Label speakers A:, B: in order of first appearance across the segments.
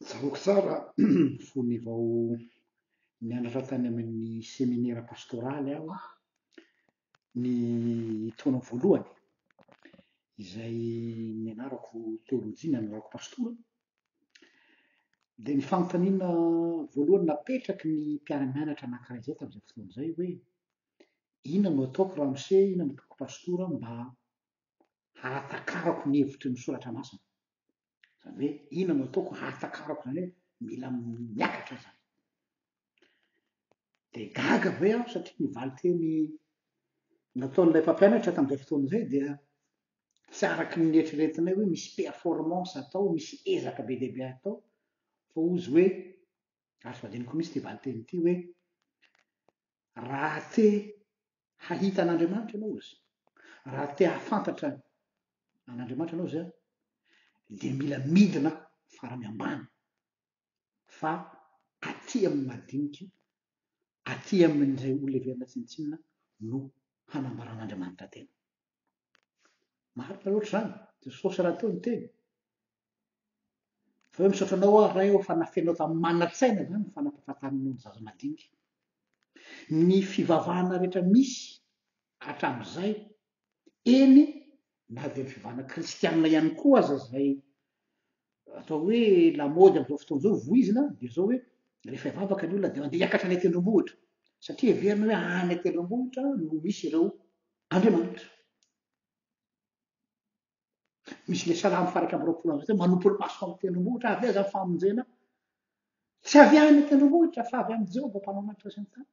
A: Tsaroako tsara fony vao nianatra tany amin'ny seminera pastoraly aho, ny taona voalohany izay nianarako teolojia, nianarako pastora, dia ny fanontaniana voalohany napetraky ny mpiara-mianatra anankiray izay tamin'izay fotoana izay hoe inona no ataoko ramose, inona no ataoko pastora mba hahatakarako ny hevitry ny soratra masina. Izany hoe inona no ataoko hahatakarako izany hoe mila miakatra izany. Dia gaga be aho satria ny valinteny nataon'ilay mpampianatra tamin'izay fotoana izay dia tsy araky ny neritreretinay hoe misy performance atao, misy ezaka be dia be atao, fa hozy hoe, ary tsy adinoko mihitsy ity valinteny ity hoe, raha te hahita an'Andriamanitra ianao izy, raha te hahafantatra an'Andriamanitra ianao izy an, dia mila midina farany ambany fa aty amin'ny madinika, aty amin'izay olona heverina tsinontsinona no hanambaran'Andriamanitra tena. Marina loatra izany, Jesosy rahateo niteny fa hoe misaotra anao aho Ray ô fa nafenao tamin'ny manan-tsaina izany ny fanampahafantaranao ny zaza madinika. Ny fivavahana rehetra misy hatramin'izay, eny na dia ny fivavahana kristianina ihany koa aza izay atao hoe lamaody amin'izao fotoana izao voizina dia izao hoe rehefa hivavaka ny olona dia mandeha hiakatra any an-tendrombohitra satria heverina hoe any an-tendrombohitra no misy ireo Andriamanitra. Misy ilay salamo faha 21 hoe manompo ny masoko amin'ny tendrombohitra, avy aiza ny famonjena? Tsy avy any an-tendrombohitra fa avy amin'i Jehovah mpanao lanitra sy ny tany.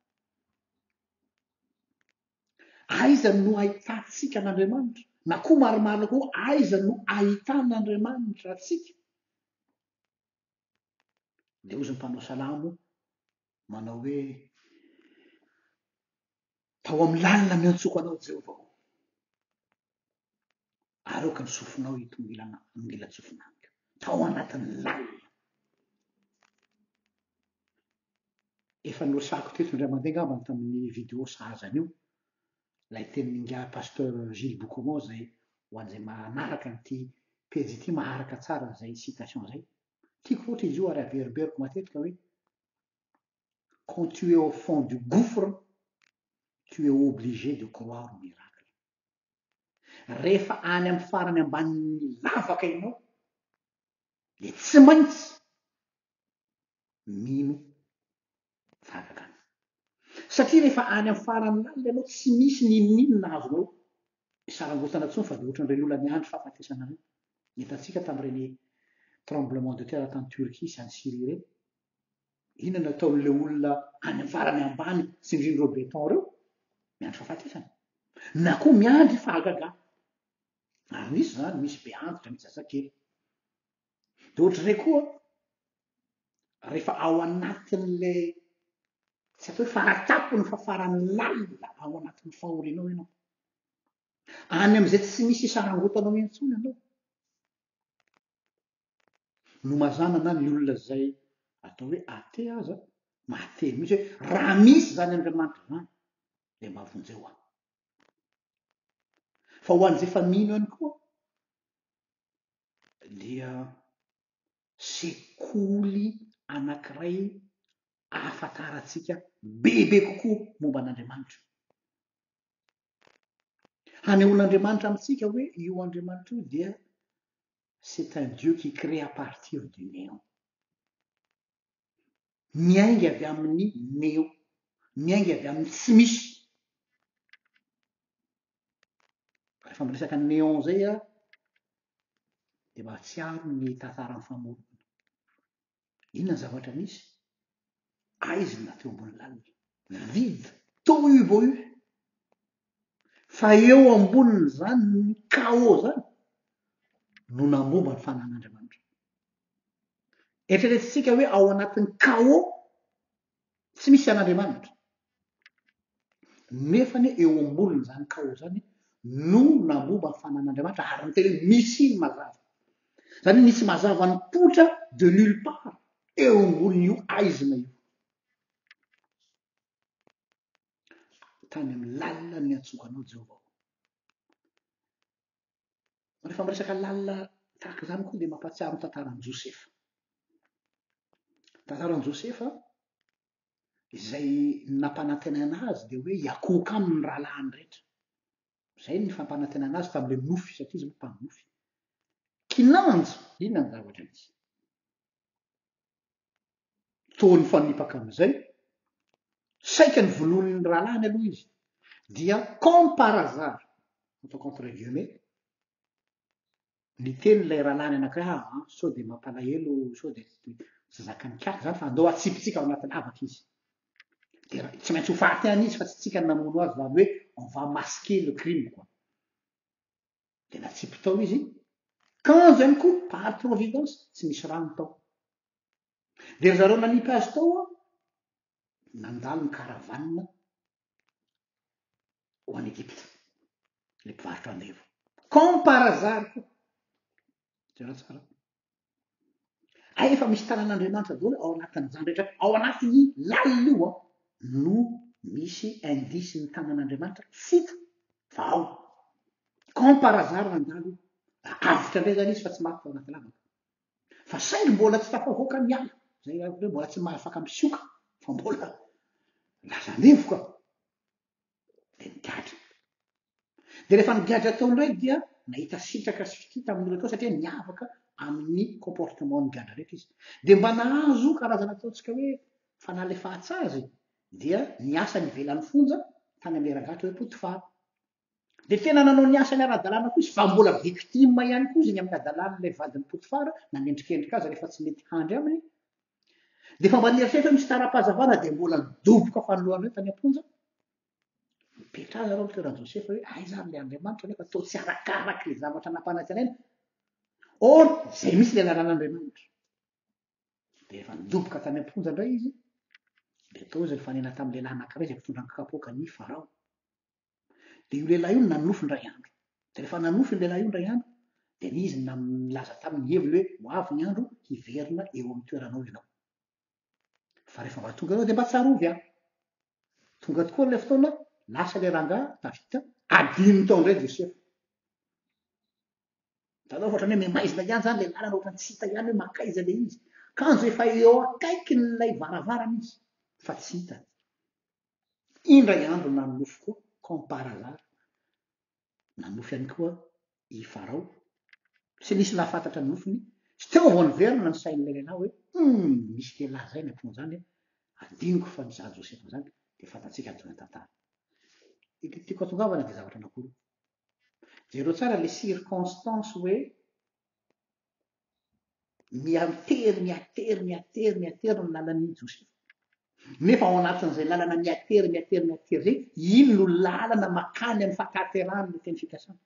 A: Aiza no ahitantsika an'Andriamanitra? Na koa marimarina koa, aiza no ahitan'Andriamanitra antsika? Dia hozy ny mpanao salamo manao hoe tao amin'ny lalina miantsoko anao Jehovah ô. Ary aoka ny sofinao hitongilana hanongilan-tsofina amiko. Tao anatin'ny lalina. Efa noresahako teto indray mandeha angambany tamin'ny vidéo sahaza an'io, ilay tenin'ingahy Pasteur Gilles Bokomo izay ho an'izay manaraka an'ity pejy ity maharaka tsara an'izay citation izay. Tiako loatra izy io ary averimberiko matetika hoe quand tu es au fond du gouffre, tu es obligé de croire au miracle. Rehefa any amin'ny farany ambanin'ny lavaka ianao dia tsy maintsy mino fahagagana. Satria rehefa any amin'ny farany lalina ianao tsy misy n'inon'inona azonao isarangotana intsony fa dia ohatran'ireny olona niandry fahafatesana ireny. Hitantsika tamin'ireny tremblement de terre tany Turquie sy any Syrie ireny. Inona no ataon'ilay olona any amin'ny farany ambany tsindrin'ireo béton ireo? Miandry fahafatesana. Na koa miandry fahagagana. Ary misy izany, misy be antitra, misy zazakely. Dia ohatr'izay koa, rehefa ao anatin'ilay tsy atao hoe faratapony fa farany lalina ao anatin'ny fahorianao ianao. Any amin'izay tsy misy isarangotanao intsony ianao. No mazàna na ny olona izay atao hoe athée aza mahateny mihitsy hoe raha misy izany Andriamanitra izany dia mba vonjeo aho. Fa ho an'izay efa mino ihany koa dia sekoly anankiray ahafantarantsika bebe kokoa momba an'Andriamanitra. Hanehoan'Andriamanitra amintsika hoe io Andriamanitra io dia c'est un Dieu qui crée à partir du néant. Miainga avy amin'ny néant, miainga avy amin'ny tsy misy. Rehefa miresaka néant zay aho dia mahatsiaro ny tantaran'ny famoronana. Inona ny zavatra nisy? Aizina teo ambony lalina. Vide, tohu-bohu. Fa eo ambonin'izany ny chaos zany no namomba ny fanan'Andriamanitra. Eritreretintsika hoe ao anatin'ny chaos tsy misy an'Andriamanitra. Nefa anie eo ambonin'izany chaos zany no namomba ny fanan'Andriamanitra ary niteny hoe misy ny mazava. Zany hoe nisy mazava nipoitra de nulle part eo ambonin'io aizina io. Tany amin'ny lalina no niantsoako anao Jehovah ô. Rehefa miresaka lalina tahaka izany koa dia mampahatsiaro ny tantaran'i Josefa. Tantaran'i Josefa, izay nampanantenaina azy dia hoe hiakohoka aminy ny rahalahiny rehetra. Izay ny fampanantenana azy tamin'ilay nofy satria izy moa mpanonofy. Kinanjo, inona ny zavatra nisy? Toa nifanipaka amin'izay, saika ny vonoin'ny rahalahiny aloha izy, dia comme par hasard, ataoko entre guillemets, niteny ilay rahalahiny anankiray, ah, sao dia mampalahelo, sao dia tsy zakan'ny kiaka izany fa andao atsipitsika ao anaty lavaka izy. Dia tsy maintsy ho faty ihany izy fa tsy tsika ny namono azy, izany hoe on va masquer le crime quoi. Dia natsipy tao izy, kanjo ihany koa par providence tsy nisy rano tao. Dia ry zareo nanipy azy tao an, nandalo ny caravane ho any Egypta, ilay mpivarotra andevo. Comme par hasard koa. Jereo tsara. Hay efa misy tanan'Andriamanitra daholo ao anatin'izany rehetra, ao anatin'ny lalina io an, no misy indice ny tanan'Andriamanitra tsy hita fa ao. Comme par hasard nandalo io. Avotra indray zany izy fa tsy maty tao anaty lavaka. Fa saingy mbola tsy tafavoaka ny ala. Zay hoe mbola tsy mahafaka misioka fa mbola lasa andevo ka. Dia nigadra. Dia rehefa nigadra tao indray dia nahita sitraka sy fitia tamin'ny olona tao satria niavaka amin'ny comportement ny gadra rehetra izy. Dia mba nahazo karazana ataontsika hoe fanalefahan-tsazy dia niasa ny ivelan'ny fonja tany amin'ilay rangahy atao hoe Potifara. Dia tena nanao ny asany ara-dalàna koa izy fa mbola victime ihany koa izy ny amin'ny hadalan'ilay vadin'i Potifara nanendrikendrika azy rehefa tsy nety handry aminy. Dia efa mba nieritreritra hoe misy tara-pahazavana dia mbola nidoboka fanoloana eo tany am-ponja. Mipetraha zareo amin'ny toeran'i Josefa hoe aiza ary ilay Andriamanitra nefa toa tsy arakaraka ilay zavatra nampanantenaina. Or, izay mihitsy ilay lalàn'Andriamanitra. Dia rehefa nidoboka tany am-ponja indray izy, dia tao izy nifanena tamin'ny lehilahy anankiray izay mpitondra ny kapoaka ny Farao. Dia io lehilahy io no nanonofy indray andro. Dia rehefa nanonofy io lehilahy io indray andro, dia izy no nilaza taminy ny heviny hoe ho avy ny andro hiverina eo amin'ny toeranao ianao. Fa rehefa mba tonga eo dia mba tsarovy aho. Tonga tokoa ilay fotoana, lasa ilay rangahy tafita, adino tao indray Josefa. Hitanao fa ohatran'ny hoe maimaizina ihany izany ilay lalana, ohatran'ny tsy hita ihany hoe mankaiza ilay izy. Kanjo efa eo akaikin'ilay varavarana izy fa tsy hita. Indray andro nanonofy koa, comme par hasard, nanonofy ihany koa i Farao. Tsy nisy nahafantatra ny nofiny. Tsy teo vao niverina ny sain'ilay lehilahy hoe, Hum, misy lehilahy izay any am-ponja any, adinoko fa nizaha Josefa izany, dia fantatsika ny tohin'ny tantara. Ity tiako hatongavana dia zavatra anankiroa. Jereo tsara ilay circonstance hoe mihatery, mihatery, mihatery, mihatery ny lalan'i Josefa. Nefa ao anatin'izay lalana mihatery, mihatery, mihatery izay, iny no lalana makany amin'ny fahatanterahan'ny teny fikasana.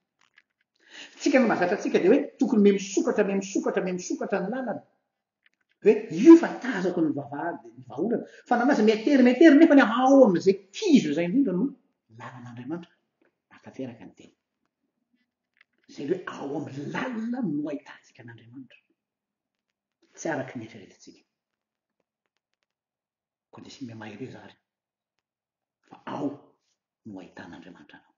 A: Tsika ny mahazatra antsika dia hoe tokony miha misokatra, miha misokatra, miha misokatra ny lalana. Hoe io fa tazako ny vavahady, ny vahaolana. Fa nanazy mihatery, mihatery nefa ny ao amin'izay kizo izay indrindra no lalan'Andriamanitra mahatanteraka ny teny. Izay hoe ao amin'ny lalina no ahitantsika an'Andriamanitra. Tsy araka ny eritreretintsika. Koa dia samy mahereza ary fa ao no ahitan'Andriamanitra anao.